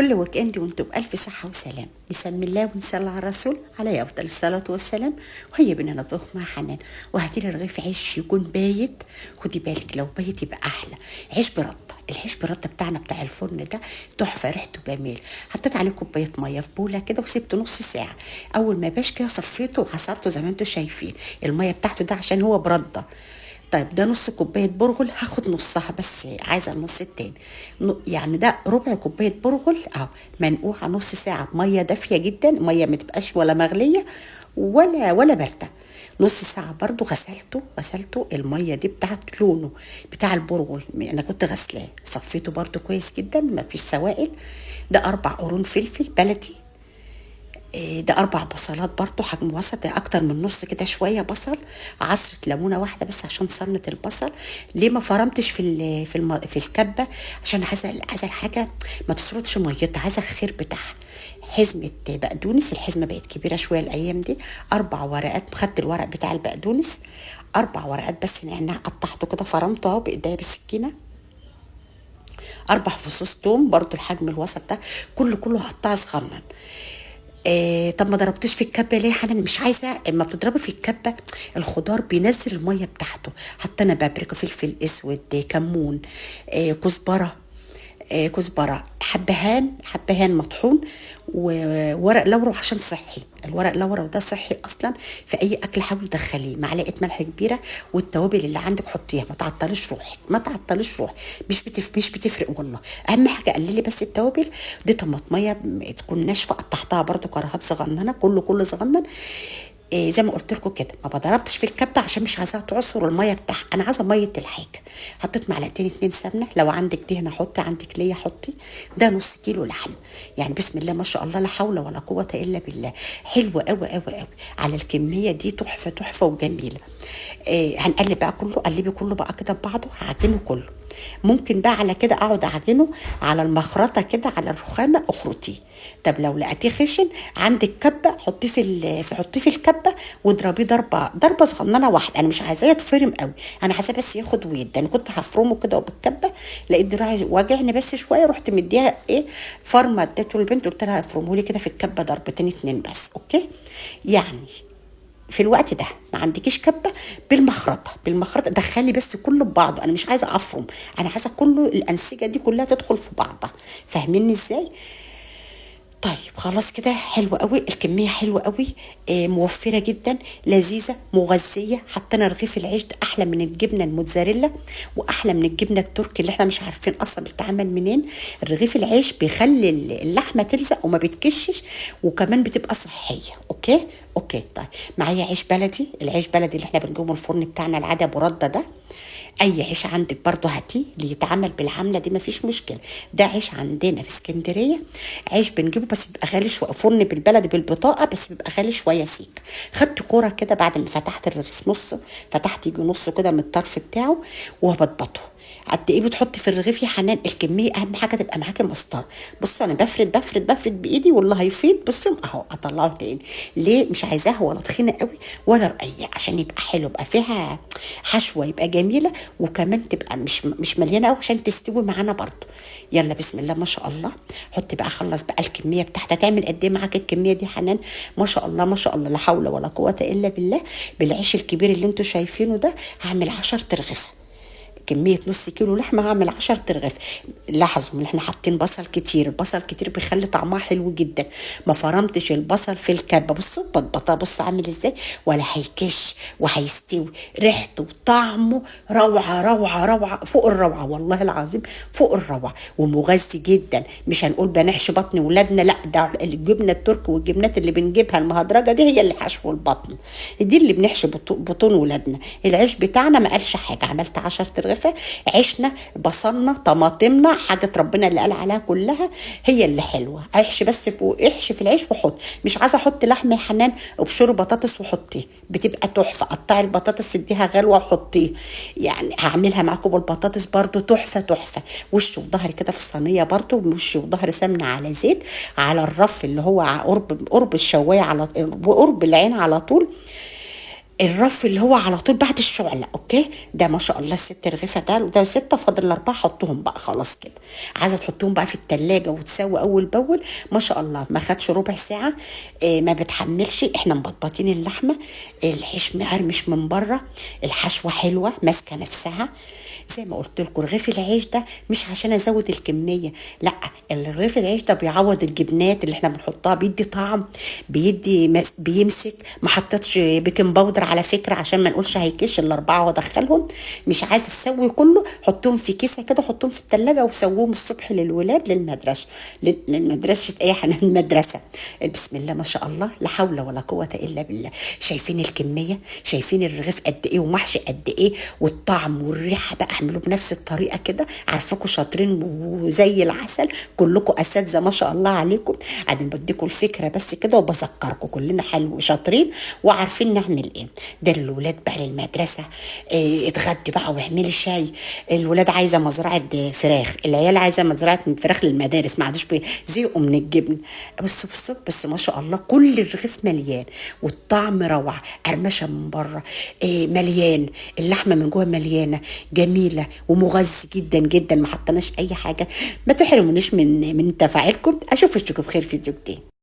كل weekend وانتم بألف صحة وسلام. نسمي الله ونصلي على الرسول عليه أفضل الصلاة والسلام. وهيا بينا نطبخ مع حنان. وهاتي لي رغيف عيش يكون بايت، خدي بالك لو بايت يبقى أحلى. عيش برده، العيش برده بتاعنا بتاع الفرن ده تحفة، ريحته جميل. حطيت عليه كوباية مية في بوله كده وسبته نص ساعة. اول ما باش كده صفيته وعصرته زي ما انتم شايفين المية بتاعته ده عشان هو برده. طيب ده نص كوباية برغل، هاخد نصها بس، عايزه النص التاني. يعني ده ربع كوباية برغل اهو، منقوعه نص ساعة بميه دافيه جدا، مية ما تبقاش ولا مغليه ولا باردة. نص ساعة برضو غسلته المية دي بتاعت لونه بتاع البرغل، انا كنت غسلاه، صفيته برضو كويس جدا ما فيش سوائل. ده 4 قرون فلفل بلدي، ده 4 بصلات برضو حجم وسط، اكتر من نص كده شوية بصل، عصره ليمونه واحدة بس عشان صنة البصل. ليه ما فرمتش في الكبه؟ عشان عايزه الحاجة ما تسردش ميتها، عايزه الخير بتاعها. حزمه بقدونس، الحزمة بقت كبيرة شوية الايام دي، 4 ورقات، خدت الورق بتاع البقدونس 4 ورقات بس، نعناع قطعته كده فرمته اهو بايديا بالسكينة. 4 فصوص توم برضو الحجم الوسط ده، كله هقطعه صغنن. طب ما ضربتش في الكبه ليه يا حنان؟ مش عايزه، اما بتضربي في الكبه الخضار بينزل المية بتاعته. حتى انا بابريكا، فلفل اسود، كمون، كزبره، كزبره، حبهان مطحون، وورق لورو عشان صحي. الورق لورو ده صحي اصلا في اي اكل، حاولي تدخليه. معلقه ملح كبيرة، والتوابل اللي عندك حطيها، ما تعطليش روحك، ما تعطليش روحك، مش بتفرق والله. اهم حاجة قللي بس التوابل دي. طماطميه تكون ناشفة قطعتها برده كرهات صغننه، كله صغنن. زي ما قلت لكم كده ما بضربتش في الكبه عشان مش عايزاها تعصر المية بتاعها، انا عايزه مية الحاجة. حطيت معلقتين 2 سمنه، لو عندك دهنه حطي، عندك ليا حطي. ده نص كيلو لحم، يعني بسم الله ما شاء الله لا حول ولا قوة الا بالله، حلوة قوي قوي قوي على الكمية دي، تحفة تحفة وجميلة. هنقلب بقى كله، قلبي كله بقى كده ببعضه، هعجنه كله. ممكن بقى على كده اقعد اعجنه على المخرطه كده على الرخامه، اخرطيه. طب لو لقيتيه خشن عندك كبه حطيه حطيه في الكبه واضربيه ضربه صغننه واحدة. انا مش عايزاه يتفرم قوي، انا عايزاه بس ياخد ويد. انا كنت هفرمه كده وبالكبه، لقيت دراعي واجعني بس شوية، رحت مديها ايه فرمه، اديته للبنت قلت لها افرمه لي كده في الكبه ضربتين 2 بس. okay، يعني في الوقت ده ما عندكيش كبه، بالمخرطه دخلي بس كله ببعضه. انا مش عايزه افرم، انا عايزه كله الانسجة دي كلها تدخل في بعضها، فاهميني ازاي؟ طيب خلاص كده حلوة قوي الكمية، حلوة قوي، موفره جدا، لذيذة، مغذيه. حطينا رغيف العيش ده احلى من الجبنة الموتزاريلا واحلى من الجبنة التركي اللي احنا مش عارفين اصلا بتتعمل منين. رغيف العيش بيخلي اللحمة تلزق وما بتكشش، وكمان بتبقى صحية. okay. طيب معايا عيش بلدي، العيش بلدي اللي احنا بنجيبه من الفرن بتاعنا العادي ابو رده ده. اي عيش عندك برضو هاتيه اللي يتعمل بالعملة دي مفيش مشكلة. ده عيش عندنا في اسكندرية، عيش بنجيبه بس بيبقى غالي شوية، فرن بالبلد بالبطاقه بس بيبقى غالي شوية سيك. خدت كورة كده بعد ما فتحت الرغيف نص، فتحت يجي نص كده من الطرف بتاعه وهبطبطه. قد ايه بتحطي في الرغيف يا حنان؟ الكمية اهم حاجة تبقى معاكي مسطرة. بصوا انا بفرد بفرد بفرد بايدي والله هيفيض. بصوا اهو اطلعه تاني. ليه؟ مش عايزاها ولا تخينة قوي ولا رقيقه عشان يبقى حلو، يبقى فيها حشوه، يبقى جميلة، وكمان تبقى مش مليانة قوي عشان تستوي معانا برضو. يلا بسم الله ما شاء الله. حطي بقى، خلص بقى الكمية بتاعتها. تعمل قد ايه معاك الكمية دي يا حنان؟ ما شاء الله ما شاء الله لا حول ولا قوة الا بالله. بالعيش الكبير اللي انتوا شايفينه ده هعمل 10 ترغيفه، كمية نص كيلو لحمة هعمل 10 ترغيف. لاحظوا ان احنا حاطين بصل كتير، البصل كتير بيخلي طعمها حلو جدا. ما فرمتش البصل في الكبة، بصوا بطبطه، بصوا عامل ازاي، ولا هيكش وهيستوي، ريحته وطعمه روعة روعة روعة فوق الروعة والله العظيم، فوق الروعة، ومغذي جدا. مش هنقول بنحشي بطن ولادنا، لا، ده الجبنة التركي والجبنات اللي بنجيبها المهدرجة دي هي اللي حشو البطن، دي اللي بنحشي بطون ولادنا. العيش بتاعنا ما قالش حاجة، عملت 10 ترغيف، عيشنا، بصلنا، طماطمنا، حاجة ربنا اللي قال عليها كلها هي اللي حلوة. احشي بس احشي في العيش وحط. مش عايزة احط لحمة يا حنان، ابشري بطاطس وحطيه، بتبقى تحفة. قطعي البطاطس اديها غلوة وحطيه، يعني هعملها معاكم بالبطاطس برضو تحفة تحفة. وش وظهر كده في الصينية برضو، وش وظهر سمنة على زيت على الرف اللي هو قرب الشواية، على قرب العين على طول. الرف اللي هو على طول بعد الشعلة. okay، ده ما شاء الله الست رغيفه ده، وده 6، فاضل 4 حطهم بقى خلاص كده. عايزه تحطهم بقى في التلاجة وتسوي اول باول، ما شاء الله ما خدش ربع ساعة. ما بتحملش، احنا مبطبطين اللحمة، الحش مقرمش من بره، الحشوه حلوة ماسكه نفسها. زي ما قلت لكم رغيف العيش ده مش عشان ازود الكمية، لا، الرغيف العيش ده بيعوض الجبنات اللي احنا بنحطها، بيدي طعم، بيدي بيمسك. ما حطيتش baking powder على فكرة عشان ما نقولش هيكش. ال4 وادخلهم، مش عايزه تسوي كله، حطهم في كيسه كده، حطهم في التلاجة وسووهم الصبح للولاد للمدرسة، للمدرسة ايه حنان المدرسة. بسم الله ما شاء الله، لا حول ولا قوة الا بالله. شايفين الكمية، شايفين الرغيف قد ايه ومحشي قد ايه، والطعم والريحه بقى. اعملوه بنفس الطريقة كده، عارفاكم شاطرين وزي العسل، كلكم اساتذة ما شاء الله عليكم. قاعدين بديكم الفكرة بس كده وبذكركم، كلنا حلو شاطرين وعارفين نعمل ايه. ده الولاد بقى للمدرسة، إيه اتغدي بقى واعملي شاي. الولاد عايزه مزرعة فراخ، العيال عايزه مزرعة فراخ للمدارس، ما عادوش زهقوا من الجبن. بصوا بصوا بس ما شاء الله كل الرغيف مليان والطعم روعه، قرمشه من بره، إيه مليان، اللحمة من جوه مليانة جميلة ومغذي جدا جدا. ما حطيناش اي حاجة. ما تحرمونيش من تفاعلكم. اشوف وشكم بخير في فيديو جديد.